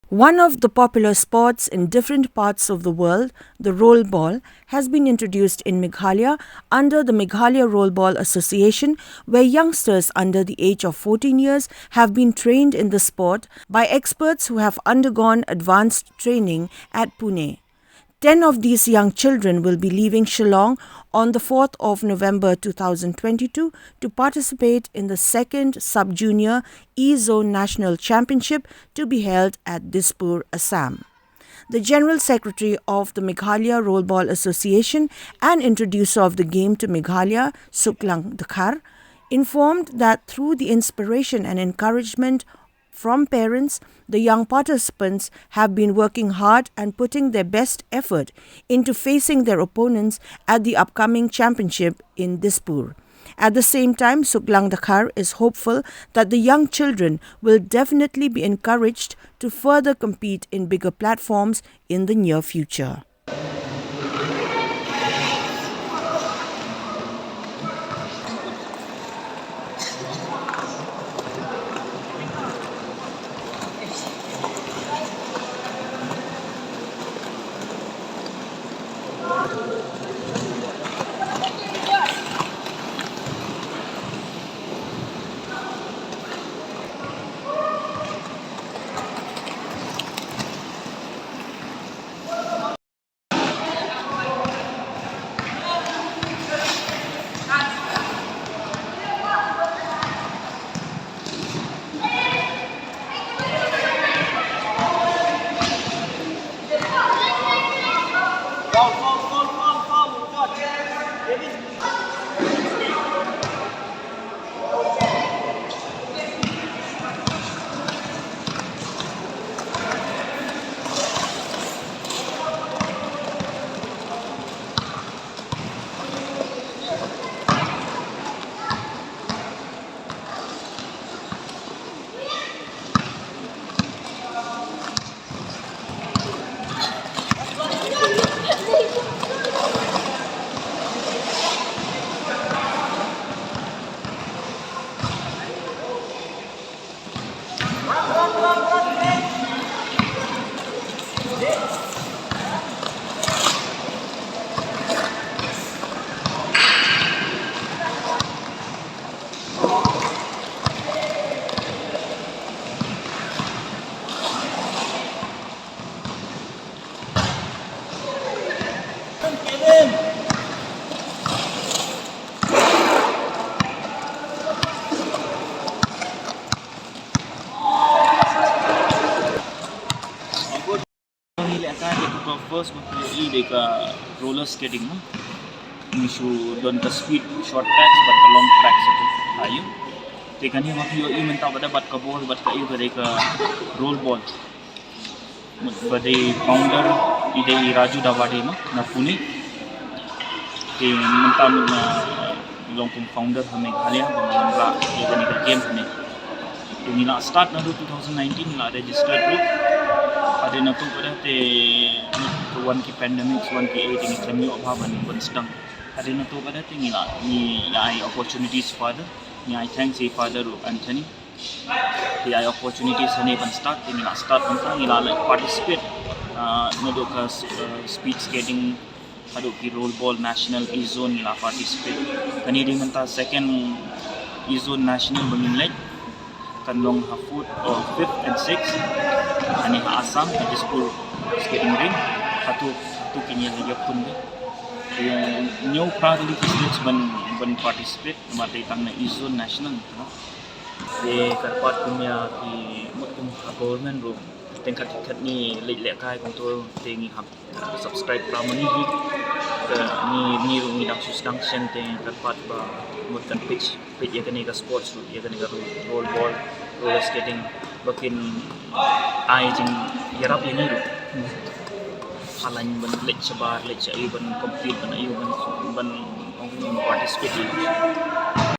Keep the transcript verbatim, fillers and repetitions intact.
One of the popular sports in different parts of the world, the roll ball, has been introduced in Meghalaya under the Meghalaya Roll Ball Association, where youngsters under the age of fourteen years have been trained in the sport by experts who have undergone advanced training at Pune. Ten of these young children will be leaving Shillong on the fourth of November two thousand twenty-two to participate in the second Sub-Junior E-Zone National Championship to be held at Dispur, Assam. The General Secretary of the Meghalaya Roll Ball Association and introducer of the game to Meghalaya, Suklang Dkhar, informed that through the inspiration and encouragement from parents, the young participants have been working hard and putting their best effort into facing their opponents at the upcoming championship in Dispur. At the same time, Suklang Dkhar is hopeful that the young children will definitely be encouraged to further compete in bigger platforms in the near future. Ngi leh ka, ïa ka first ba ngi ïohi dei ka roller skating, no. Ngi shu don ka speed short tracks bad ka long tracks, ïa ka ïoh. Te kane ba ngi ïohi mynta bad, bad ka ball bad ka ïoh ka dei ka roll ball. Mut ba dei founder i dei i Raju Davade, no, na Pune. Te mynta mut nga long kum founder ha Meghalaya ba nga wanrah ïa kane ka game hangne. Te ngi la start naduh two thousand nineteen, ngi la register ruh. Hadien nangta pat te, mut ka wan ki pandemic, wan ki ei, te ngi khlem ïoh bha ban, ban sdang. Hadien nangta pat te ngi la, ngi la ai opportunities further. Ngi ai thanks ïa i Father ruh Anthony. Te ai opportunities hangne ban start, te ngi la start mynta, ngi la leh participate, ah, naduh ka s-, ah, speed skating, haduh ki roll ball national, e-zone ngi la participate. Kane dei mynta second e-zone national ba ngin leh. Kan long ha fourth or fifth and sixth. Hangne ha Assam, ha Dispur skating rink. Hato, hato kin ïa, ïakhun dei. Te ñiew pra tylli ki states ban, ban participate, namar dei tang na e-zone national, no? Te kyrpad kum ïa ki, mut kum ka government ruh, teng kat kat ngi leit lehkai kumto, te ngi hap subscribe pra mani hi. Te ngi, ngi ruh ngi dang shu sdang shen, te kyrpad ba mut kan peit, peit ïa kane ka sports ruh, ïa kane ka roll, roll ball, roller skating, ba kin ai jingïarap ïa ngi ruh. Halan ban leit shabar, leit sha ïew ban compete, ban ïew ban, ban, ban participate ïa.